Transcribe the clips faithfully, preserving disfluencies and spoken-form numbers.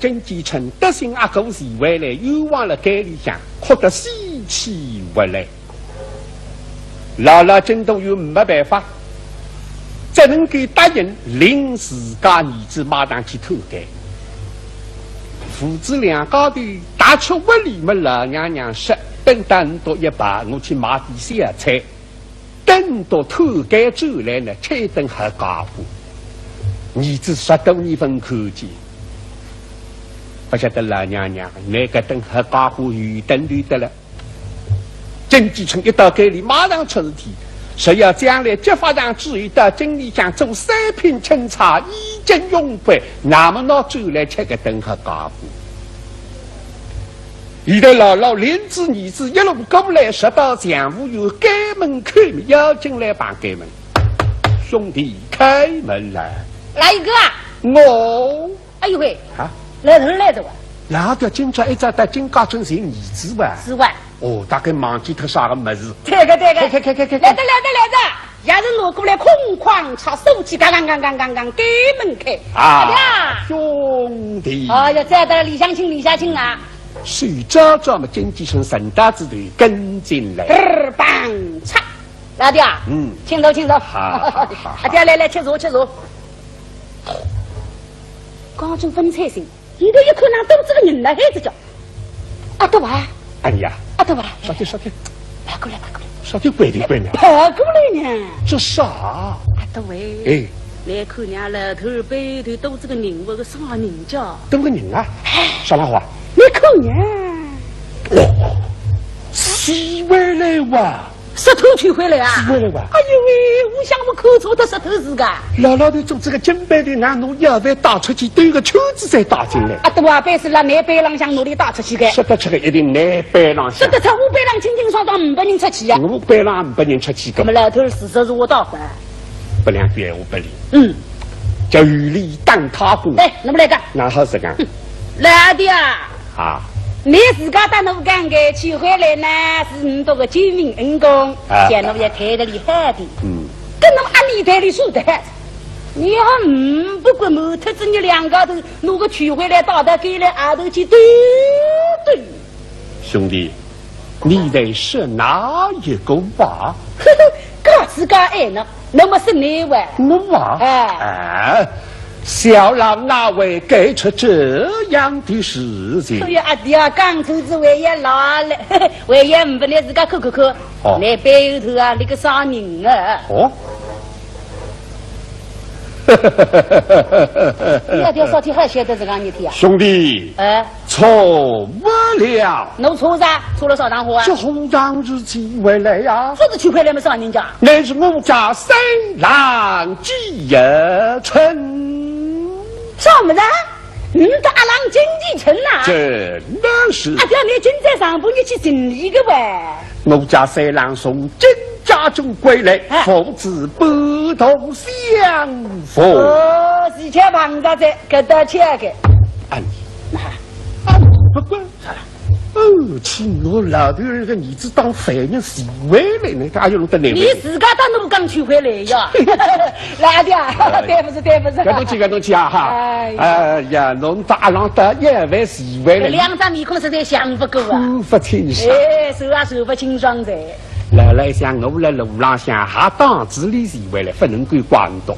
金继春得信阿哥前回来，冤枉了监里向，哭得死去活来。老老金大元没办法，只能够答应领自家儿子马上去偷监。父子两家头踏出屋里么，老娘娘说，等到倷笃一排，我去买点小菜。 等到偷监转来呢，吃顿好家伙。儿子十多年勿看见，勿晓得老娘娘拿搿顿好家伙又等头得了。金继春一到监里马上出事体，说要将来揭发上之后到京里向做三品钦差，衣锦荣归，那么拿转来吃搿顿好家伙。 现在老老领仔儿子一路过来，直到相府院监门口，要进来碰监门。兄弟，开门来。哪一个啊？我。哎呦喂，啊？老头来的哇？老头今朝一早到金家村寻儿子哇？是哇。哦，大概忘记脱啥个物事。对个，对个。开，开，开，开，开，开。来的，来的，来的。 也是拿过来空哐嚓，手起嘎嘎嘎嘎嘎嘎，开门开。啊，哎呀，兄弟。哎呀，再到里向请，里向请啊。手招招么，金继春顺带子头跟进来。嘚儿，梆嚓。老弟啊，嗯。请坐，请坐。好，好，好，好。啊，对，来，来，吃茶，吃茶。刚正分菜心。 现在一看，哪哼多仔个人了，喊仔叫：“阿德啊，哎呀，阿德啊，啥体啥体，跑过来，跑过来，啥体怪里怪呢？跑过来呢。”这啥？阿德喂，哎，来看伲老头背后头多仔个人，我个啥人家？多个人啊？啥人话？你看呢？哦，是回来哇。 石头取回来啊？取回来哇？哎呦喂，我想我看错脱石头是个。老老头做仔个金牌头，拿侬要饭带出去，兜个圈子再带进来。啊，对啊，板是辣㑚背浪向拿俚带出去个。说得出个一定㑚背浪向。说得出，我背浪清清爽爽，呒不人出去呀。我背浪呒不人出去个。那么老头事实是我倒回。不两句闲话不离。嗯。叫有理打他过。哎，那么来个。哪哼是讲？哼，老弟啊。 啊。你自家搭我讲个，取回来呢，是你多个救命恩公，啊。叫我要抬得俚好点。嗯。跟我阿里抬俚输得好。你还呒不管，瞒脱仔伲两家头，拿个取回来，带到监里外头去兜兜。兄弟，你在说哪一个话？呵呵，讲自家哎呢。 那么是你喂？我啊？哎。哎，小郎哪会干出这样的事情？哎呀，阿爹啊，讲出仔为爷老了，为爷呒不拿自家看看看。哦。那背后头啊，那个啥人啊？哦。你阿爹啥体好晓得这个事体啊？兄弟，哎。 错误了。侬错啥？错了啥场化啊？这红糖是寄回来呀。说是取回来么啥人家？乃是我家三郎金继春。啥物事？你的阿郎金继春呐？真的是。啊，叫你今朝上半日去寻俚个喂。我家三郎从金家中归来，哎。父子不同相逢。哦，是吃碰着哉，搿搭吃个。哎，那 啊，不管啥了。哦，去拿老头儿个儿子当犯人，是回来呢，他又弄得难为情。你自家当奴讲取回来呀？来的啊，哎。对不起，对不起。搿侬去，搿侬去啊，哈。哎呀。哎呀，侬搭阿郎搭一回是回来。两张面孔实在像不够啊。看不清爽。哎，算啊，算不清爽哉。老老想，我辣路浪向还当仔俚是回来，不能够怪侬。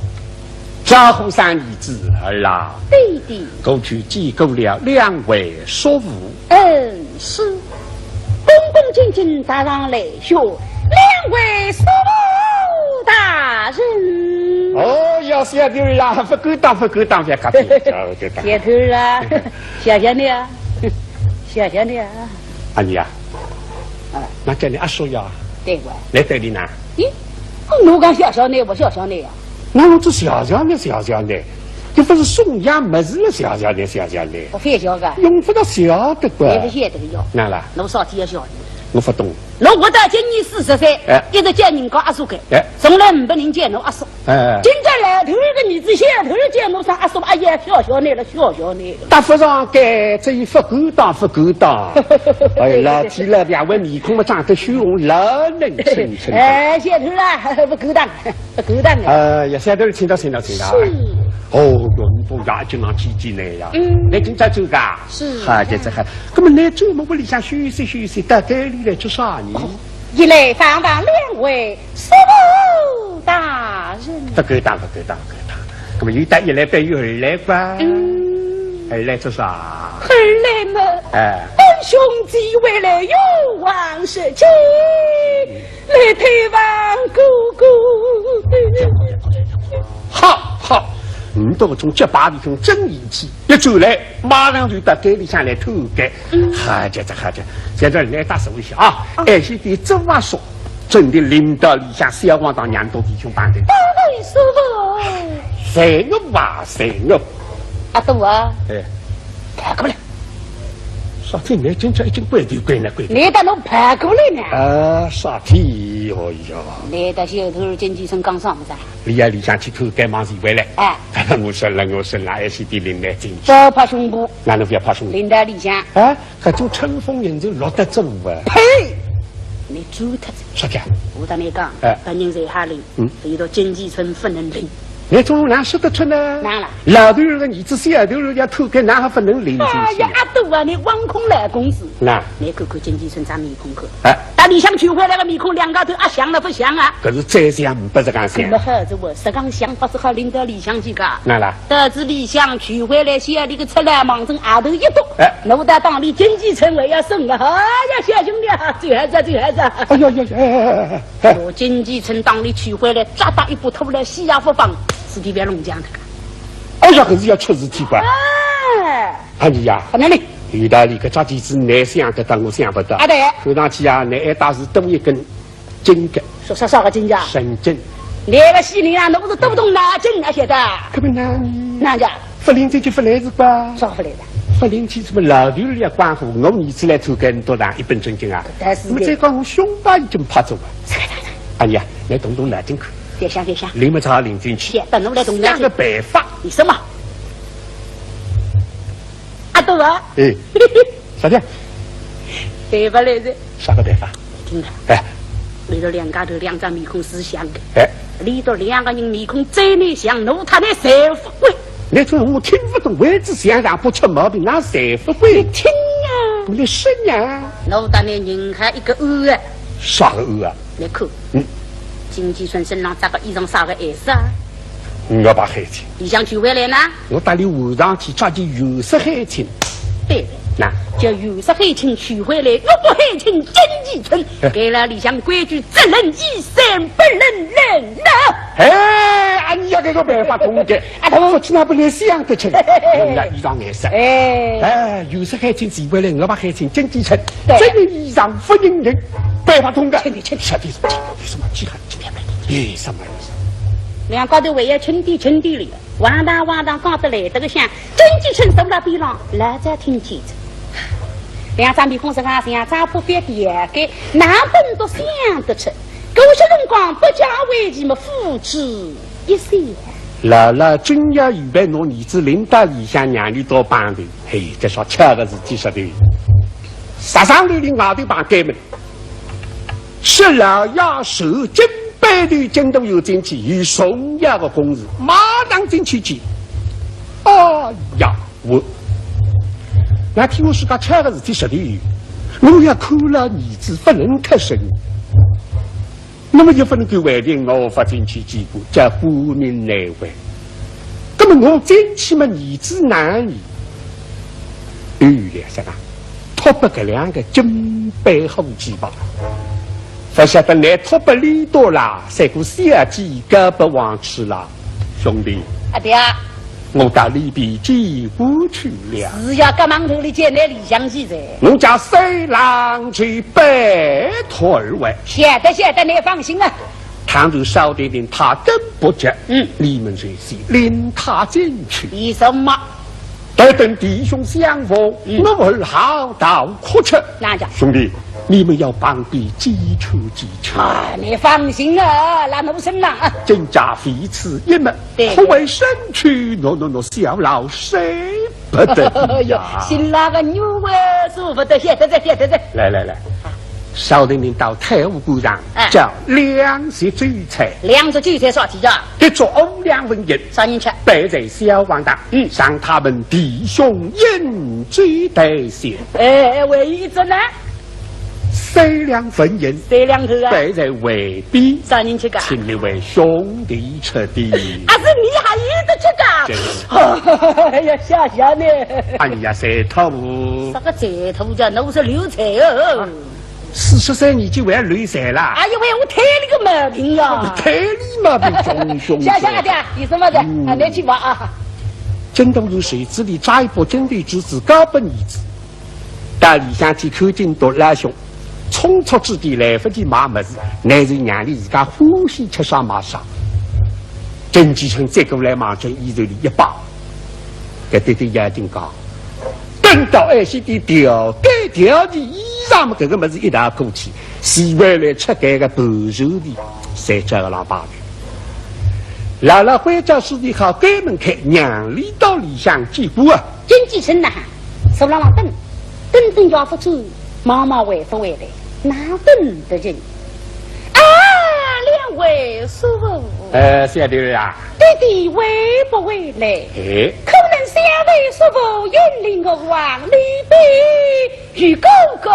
招呼声儿子儿啊，爹爹。过去见过了两位叔父。嗯，是。恭恭敬敬踏上来，谢两位叔父大人。哦，要谢头儿啊，不敢当，不敢当，覅客气，不敢当。谢头儿啊，谢谢你啊，谢谢你啊。阿娘啊，啊。那叫你阿叔呀。对哇。来对俚呢？咦，我讲谢谢你，我谢谢你呀。 那我这谢谢呢，谢谢呢，这不是送样么事了，谢谢呢，谢谢呢。我覅谢个。用不着谢的个。也不晓得个哟。哪啦？我啥体要谢呢？我不懂。我活到今年四十岁，哎。一直叫人家阿叔个，哎。从来没人叫我阿叔。哎。今朝老头儿个儿子小头儿叫我声阿叔，哎呀，谢谢你了，谢谢你了。搭不上个，这一不敢当，不敢当。哎，老天老娘，我面孔么涨得血红，老嫩生生。哎，小头儿啦，不敢当。 搿个呢？呃，也晓得了，请到，请到，请到。是。哦，哟，你我也经常见见倷呀。嗯。倷今朝走个？是。好，这这好。那么倷专门屋里向休息休息，到该里来做啥呢？一来望望两位叔父大人。不敢当，不敢当，不敢当。那么有得一来，还有二来吧？嗯。二来做啥？二来嘛，哎。本兄弟为了冤枉事情， 来探望哥哥。好，好，倷搿种结巴皮种真义气，一转来，马上就到该里向来探望。嗯。好极哉，好极哉。现在倷搭仔一歇啊，哦。哎，先对这话说，准备领到里向，小王当娘多弟兄帮头。不会说。随我吧，随我。阿多啊。哎。看过来。 啥体？倷今朝已经关头关了，关头。倷搭侬跑过来呢？啊，啥体？哦哟。倷搭小偷经济村讲啥物事啊？里呀里向去偷该忙事回来。哎。我说了，我说了，还是得领倷进去。勿要拍胸脯。哪能勿要拍胸脯？领到里向。啊，搿种春风人就落得走啊。呸！倷走脱哉。啥体啊？我搭倷讲，哎。本人在哈里，嗯。有到经济村勿能领。 倷总哪说得出呢？哪啦？老头儿个儿子，小头儿要偷该，哪还勿能领进去？哎呀，阿多啊，倷枉空老公子。哪？倷看看经济村张面孔看。哎。搭里向求回来个面孔，两家头阿像了勿像啊？搿是再像勿是讲像。搿么好哉，实梗像法子好领到里向去个。哪啦？到仔里向求回来，小弟个出来望准阿头一督，哎。弄到当里经济村还要审了，哎呀，小兄弟啊，最好哉，最好哉。哎呀呀，哎哎哎哎。 哎。我经济村当里取回来，抓到一把拖来，死也勿放，事体覅弄僵脱个。哎呀，搿是要出事体吧？哎。阿二呀，哪里？有道理，搿桩事体倷想得到，我想勿到。啊，对。看上去啊，倷还搭仔多一根筋个。说啥啥个筋呀？神经。倷个心里啊，侬勿是多动脑筋啊，晓得？搿么哪里？哪个？ 勿领进去勿来事吧？啥勿来哉？勿领进去么老头儿也管好，我儿子来偷该，倷多大一本正经啊？但是那么再讲我胸牌已经拍走了。是个，是个，是个。哎呀，来动动脑筋看。覅想，覅想。领么只好领进去。覅，等我来动脑筋。想个办法。倷说嘛？阿多啊？哎，啥个？办法来哉。啥个办法？ 听着，哎。里头两家头两张面孔是像个，哎。里头两个人面孔最难像，奴他那侪勿会。倷说我听勿懂，为仔像样勿出毛病，哪侪勿会？倷听呀。倷说呀。奴搭倷认好一个案啊。啥个案啊？倷看，嗯。经济村身浪着个衣裳啥个颜色啊？ 五百块钱。里向取回来呢？我搭俚换上去，着件有色海青。对了，哪？叫有色海青取回来，五百块钱经济村，哎。该了里向规矩，只能衣衫不能冷了。哎，阿二呀，搿个办法通个，啊，通。勿知哪能倷想得出来，人家衣裳颜色。哎。哎，有色海青取回来，五百块钱经济村，对。只能衣裳勿能冷，办法通个。请你，请你。啥地方？有什么稀罕？今天买的。有什么意思？两家头还要亲爹亲爹哩。 汪当汪当讲得来得个响，经济村坐辣边浪，老早听见哉。两张面孔实梗像，张不必调改，哪能都想得出。搿歇辰光不讲为奇么，付之一笑。老老真要预备拿儿子领到里向，让俚到帮头，嘿，搿说巧个事体说头。十三楼里外头碰开门，是老爷受惊。 背对镜头又进去，有重要的公事，马上进去见。哎呀，我，那听我自家巧个事体说头，我要看牢儿子不能脱身，那么就不能够为定我不进去见过，叫官命难违。那么我进去么，儿子哪里？有了，是吧？ 托拨搿两个金背后鸡吧。不晓得倷托拨俚笃啦，赛过小鸡告不黄去啦，兄弟。啊，对啊。我到里边见过去了。是呀，搿忙头里见倷里向去哉。我家三郎去拜托二位。晓得，晓得，倷放心啊。倘若少点点他等不及，嗯。你们随即领他进去。为什么？ 待等弟兄相逢，嗯。我儿好到哭去。哪讲？兄弟，你们要旁边解求解求。啊，倷放心啊，那奴身浪啊。今家非此一门，对。可谓身去，喏喏喏，小老舍不得呀。哎呦，新郎个女儿舍不得，晓得哉，晓得哉。来来来，啊。小人民到太湖观场，哎。叫两席酒菜。两席酒菜啥体价？一桌五两纹银，啥人吃？摆在小王堂，嗯。赏他们弟兄饮酒代谢。哎，哎，还有一桌呢？三两纹银，三两头啊。摆在外边，啥人吃个？请你为兄弟吃的。啊，是你还有得吃个？对。哎呀，谢谢你。啊，你呀，谁头？啥个谁头叫？那我是刘才哦。啊，四十岁年纪还留才啦？哎呀喂，我腿里个毛病呀。腿里毛病，中凶。谢谢阿爹，有什么的？嗯。啊，你去吧啊。真正有谁知你抓一把金队之子，高本儿子。到里向去看见独老兄，冲出之地来不及买物事，乃是让伊自家欢喜吃啥买啥。金继春接过来望准伊手里一摆，搿对对眼睛讲，等到埃些的条件条件衣裳么，搿个物事一道过去，是为了出搿个盘缠的，才叫个老板的。老老关照事体好关门开，让伊到里向去过啊。金继春呐，坐辣浪等，等等也不转，忙忙回不回来，哪等得人？啊，两位叔父。呃，小弟儿啊。弟弟回不回来？哎。可能小弟叔父引领我往里边与哥哥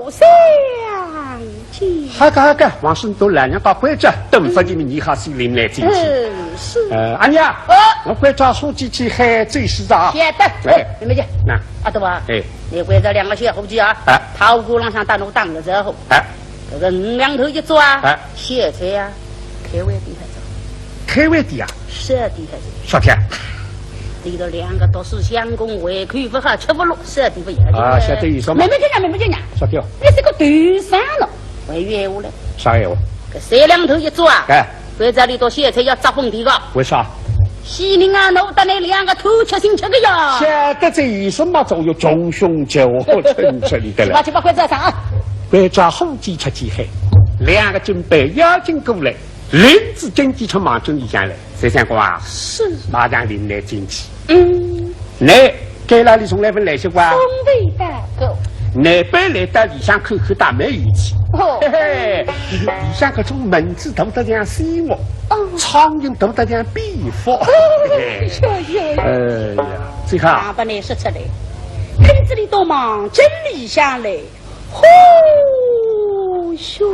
相见。好个好个，王叔都老娘家关照，等不及你好心领来进去。嗯，是。呃，阿娘，哦。我关照伙计去喊酒席啊。晓得。哎。我们去。那。阿德啊，哎。你关照两个小伙计啊，哎。太湖观浪向搭侬打个招呼。哎。搿个五两头一桌啊，哎。小菜啊，开胃点还早。开胃点啊？少点还是？啥体啊？里头两个读书相公，胃口不好，吃不落，少点不要紧。啊，晓得意思吗？慢慢叫讲，慢慢叫讲。啥体啊？你是个头上了，还有闲话嘞。啥闲话？搿三两头一桌啊，哎。关照里头小菜要扎风点个。为啥？喜人啊，我搭你两个偷吃新吃个呀。晓得这意思嘛，总有穷凶极恶，真正的了。去吧，去吧，关照上啊。关照伙计出去喊，两个军备要紧过来，领仔金继春望准里向来。 三相公啊，是。马上领来进去。嗯。倷该哪里从来勿来歇哇？从未到过。倷本来到里向看看大门有去。哦。嘿嘿，里向搿种蚊子多得像西瓜，哦。苍蝇多得像壁虎。哦，嘿嘿。哎呀，哎呀，这个啊。常把你说出来，跟这里都忙，真里向来。 呼咻。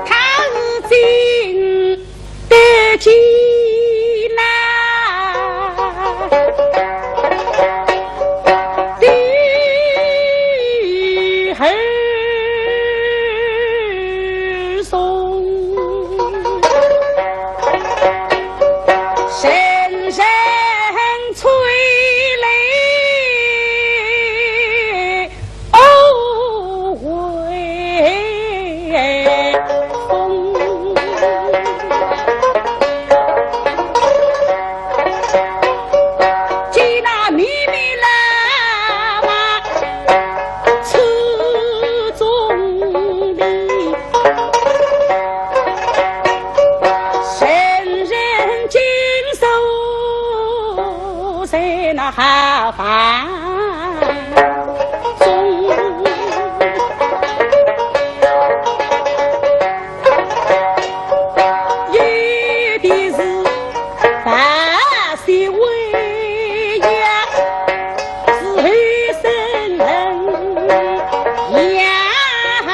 他是金得金呐，的儿 松，阵阵吹来哦微风。 见那密密麻麻车中里，人人紧守在那豪房中。 有的是白雪为腰，是后生人呀。啊，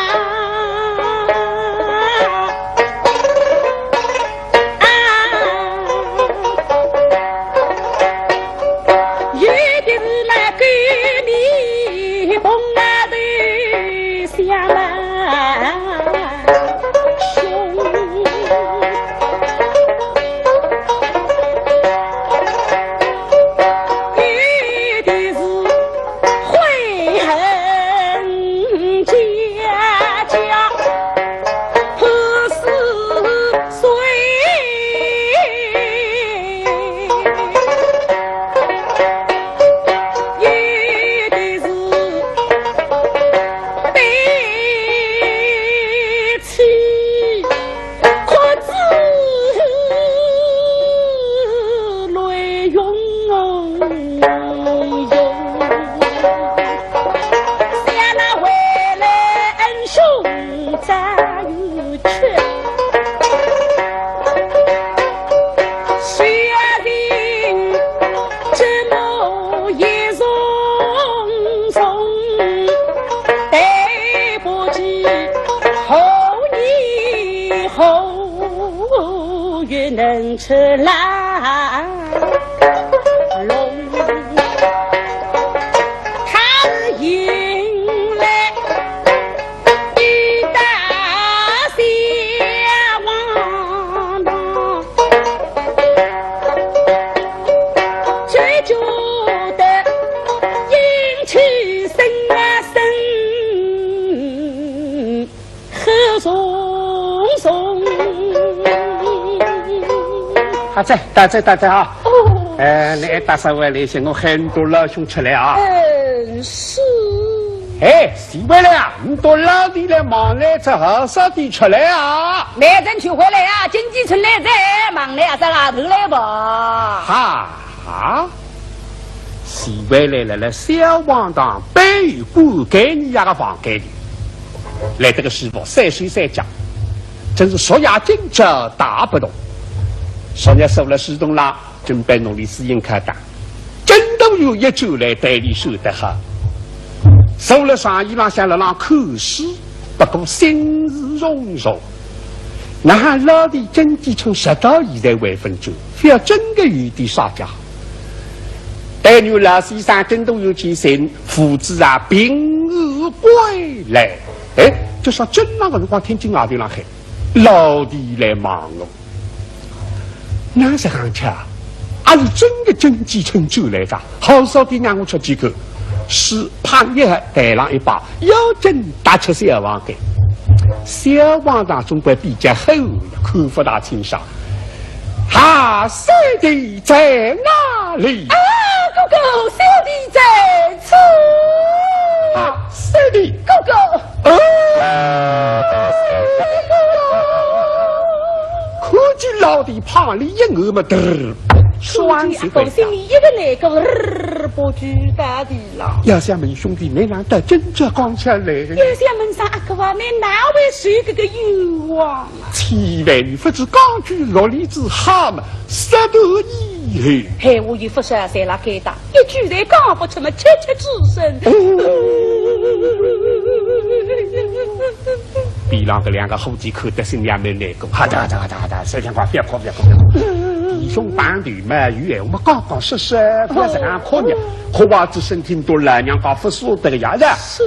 有的是那去。小人这么一重重，对不起，后以后也能吃辣。 他是迎来一大小王郎，只觉得阴气森啊森。 何重重。好，再，大再，大再啊。哦。哎，你还打啥回来些？我喊你多老兄出来啊。嗯，是。哎，谁回来啊？你多老弟来忙来，这好少弟出来啊。没人去回来啊，经济出来在忙来，上外头来吧。哈。 啊？徐惠兰来了小王堂背后干女伢个房间里，来得个舒服，三手三脚，真是熟雅精致大不同。昨日坐了书童啦，准备弄点书信看看，真头有一转来对俚说得好。坐了长椅浪向辣浪看书，不过心事重重。 那老弟经济出来直到现在还朆转，覅真个有点啥家。但愿老先生真个有几心，父子啊平安归来。哎，就说正那个辰光，听见外头浪喊，老弟来望我。 哪是行家啊？阿是真个经济出来个，好少点让我出去看。是，啪一下台浪一摆，要紧踏出小房间。小王堂总归比较黑暗，看勿大清爽。啊，小弟在哪里？啊，哥哥，小弟在此。啊，小弟。哥哥。 哦，看见老弟旁里一眼么，嘚儿，双膝跪倒。心里一个难过，嘚儿，不知道的了。要想问兄弟，你哪得今朝刚才来的？要想问声阿哥啊，你哪会受这个冤枉啊？千万勿知讲句落里之好嘛，说得以后。嘿，我又勿是在那该打，一句侪讲不出么，切切之声。哦。 边浪搿两个伙计看得心里也蛮难过，哈哒哈哒哈哒哈哒，小相公，覅哭，覅哭，覅哭。弟兄碰头嘛，有闲话嘛讲讲说说，覅实梗哭呢。哭啊，只身体都老娘家勿舍得个呀，是吧？是。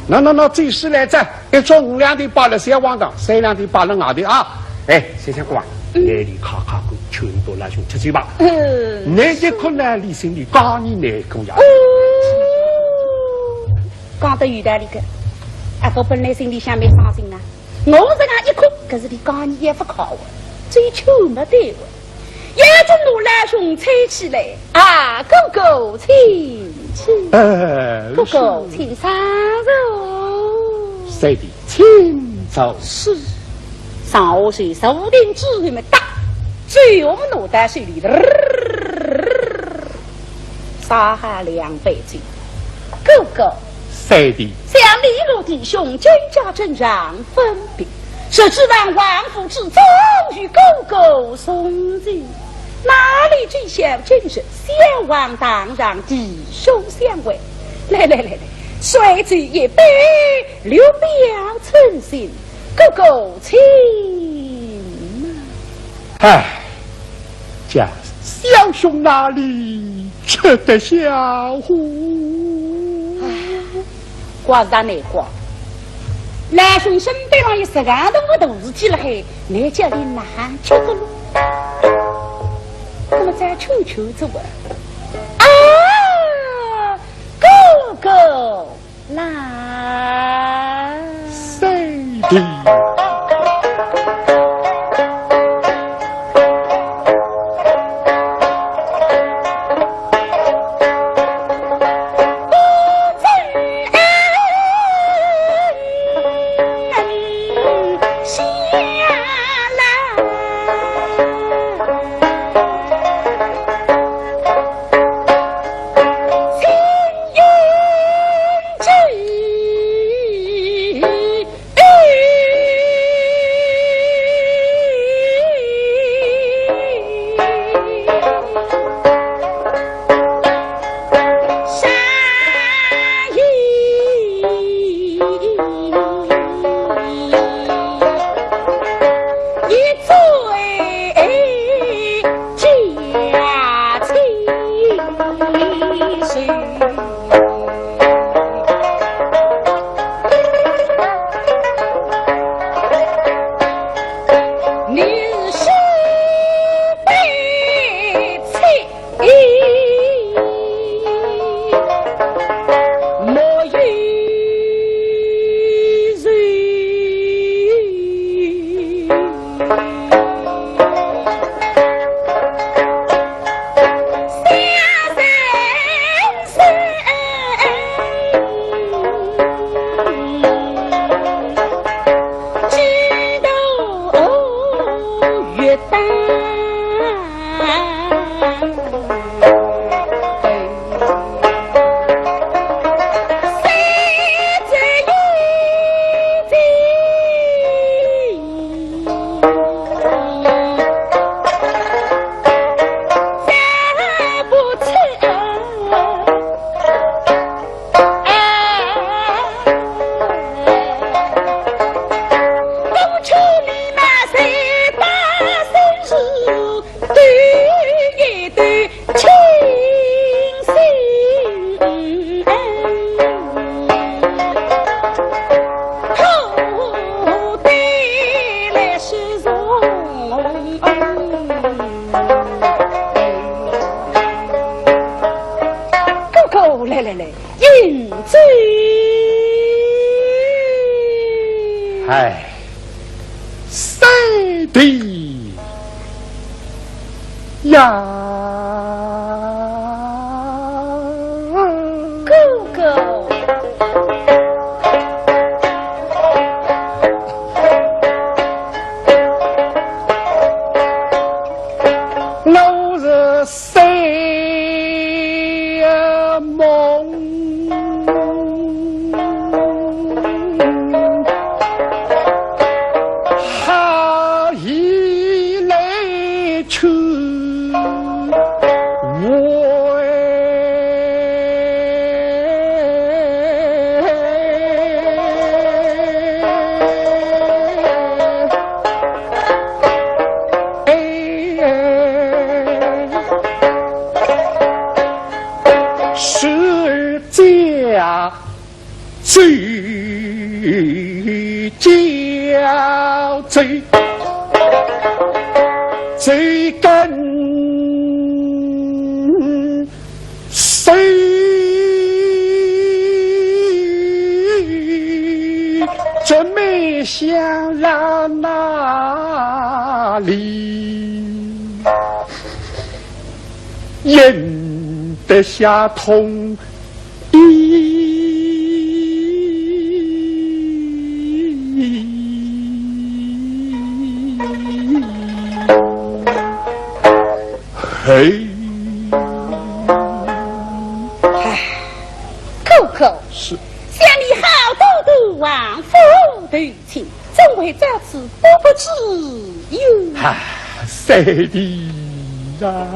喏喏喏，这时来哉，一桌五两钿摆了小王堂，三两钿摆了外头啊。哎，小相公啊，嗯。拿俚揩揩干，劝俚老兄出去吧。嗯。倷一哭呢，俚心里加难过呀。哦。 讲得有道理个，阿哥本来心里向蛮伤心啊。我实梗一哭，可是俚讲俚也勿靠我，只有求没对我。要紧拿老兄搀起来，啊，哥哥请起。呃，哥哥，是。请上坐。小弟请坐。是。上下手坐定之后么，搭，酒么拿到手里头， 倒好两杯酒。哥哥，小弟。想你我弟兄今朝正常分别，谁知王府之中与哥哥送酒，哪里知晓今日小王堂上弟兄相会。来来来来，水酒一杯，聊表寸心，哥哥请。唉， 叫小兄哪里吃得消乎？哎，怪是难怪。老兄身边浪有实梗大个大事体辣海，倷叫俚哪哼吃得落？那么再求求这位。啊，哥哥， 来。三弟。哥哥，来来来，饮酒。哎，三弟呀！哥哥。 我是睡梦，好意来求我。 是家最娇最最跟谁这没想到哪里？ 咽得下痛。嘿。哎，哥哥，是。想你好端端王府投亲，怎会在此不不知有？啊，三弟呀！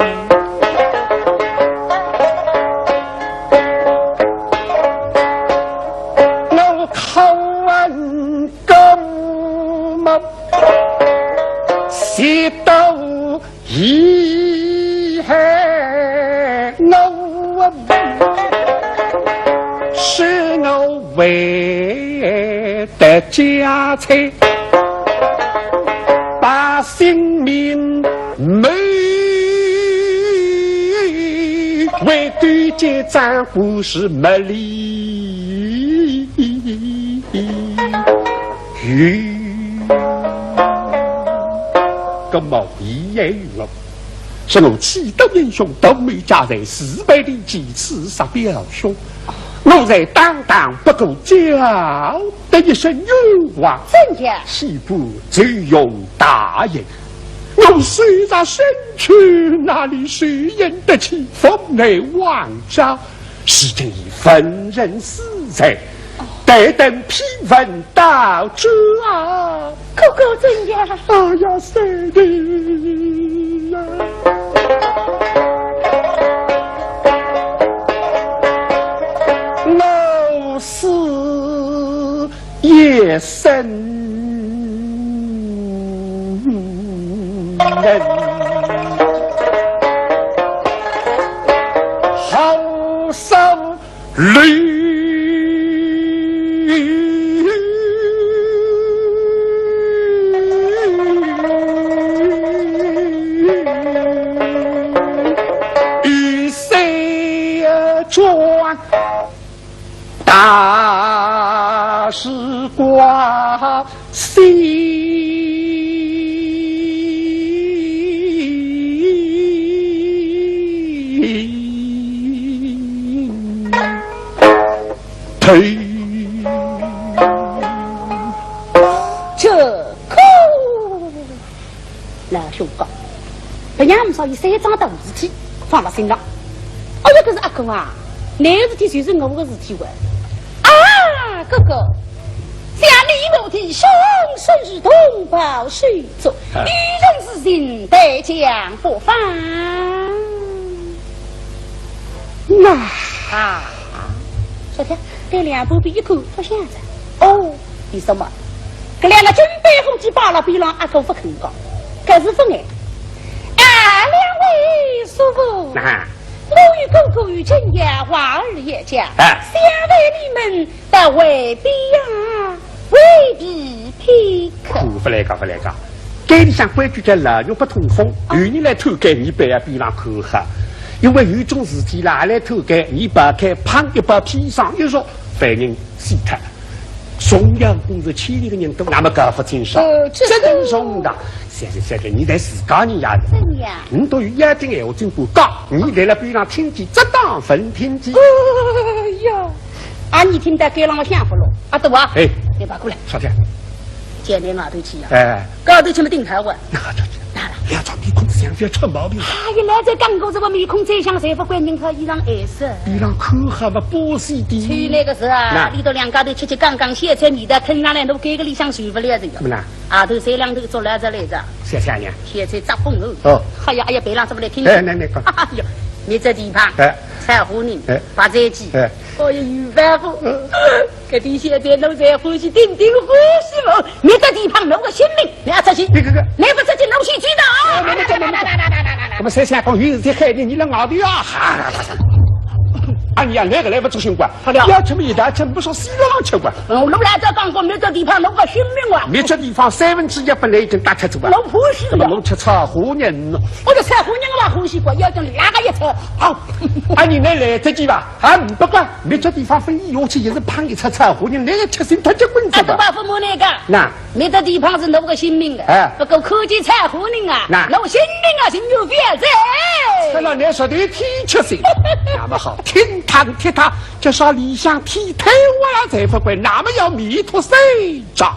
我看哥哥，谢到 以后我是我为的家财，把性命卖，为对结账不是没理由。 葛么为何我是我气度英雄，独美家财，自备利剑，刺杀表兄？我才堂堂不过叫得一声冤枉，怎样？岂不就容大人？我虽然身处哪里，谁忍得起府内王家？ 是这一份人死罪，待等批文到这啊。哥哥怎样？哎呀，三弟呀！我死也生人，好生 绿与谁转？大事关 心。这个，老兄讲，别人勿说有三桩大事体放辣心上。哦哟，搿是阿哥啊，难事体就是我个事体哇。啊，哥哥， 想你我弟兄生死同胞手足，啊。你人是人，待将何方？那啊，小姐，对两旁边一看，勿响哉。哦，为什么？搿两个金杯伙计摆辣边浪，阿哥勿肯讲，搿是勿碍。啊，两位叔父，那我与哥哥有请教话儿要讲，哎。想为你们 到外边呀，回避片刻。勿来讲，勿来讲，监里向规矩叫老弱勿通风，有人来偷监，倷覅边浪看哈。因为有种事体啦，来偷监，倷拨开，砰一记，砒霜一入，犯人死脱。重要工作千里个人多，那么搞勿清爽，呃，这个责任重大。小姐，小姐，倷侪自家人呀，怎样？倷都有要紧闲话尽管讲，倷辣辣边浪听见，只当勿听见。哎呀，啊，倷听到该浪向勿咯？啊，对啊。哎，倷跑过来。啥事？ 叫倷外头去呀。哎。高头去么顶好啊。那这，那了。两张面孔像覅出毛病。哎呀，老早讲过，这个面孔再像，侪勿管人家衣裳颜色。衣裳看好勿保险的。出来个时啊，那里头两家头吃吃讲讲，小菜味道腾上来，侬该个里向受勿了这个。么啦？外头三两头捉来着来着。谢谢你。小菜扎风哦。哦。哎呀，哎呀，别让这么来听。哎，那那个。哎呀，你这地方，哎。菜花人，哎。白斩鸡。哎。 哦哟，有办法。搿点小菜侬侪欢喜，顶顶欢喜哦。倷只地方，侬个性命，倷要出去。搿个，搿个。倷勿出去，侬先知道啊！那么，那么，那么，那么，谁想讲有事体害你，你来外头啊？啊，你啊，那个来勿做新官，好了。要吃么一道吃，不说西方吃官。哦，侬来这讲过，倷只地方，侬个性命啊。倷只地方三分之一本来已经打出去了。侬欢喜呀。那么侬吃炒虾仁了。我就炒虾仁我欢喜过，要紧拉个一炒，好。啊，你那来得及吧？ 啊，不管，倷只地方分伊下去，也是碰一只炒虾仁，那个吃心太结棍啊，这吧？搿么勿瞒倷讲，那倷只地方是侬个性命的，哎。不过看见炒虾仁啊，那侬性命啊，情愿覅在。看了倷说的天吃心。那么好，听他的，听他，就说里向天推我了，才不管，那么要迷途谁找？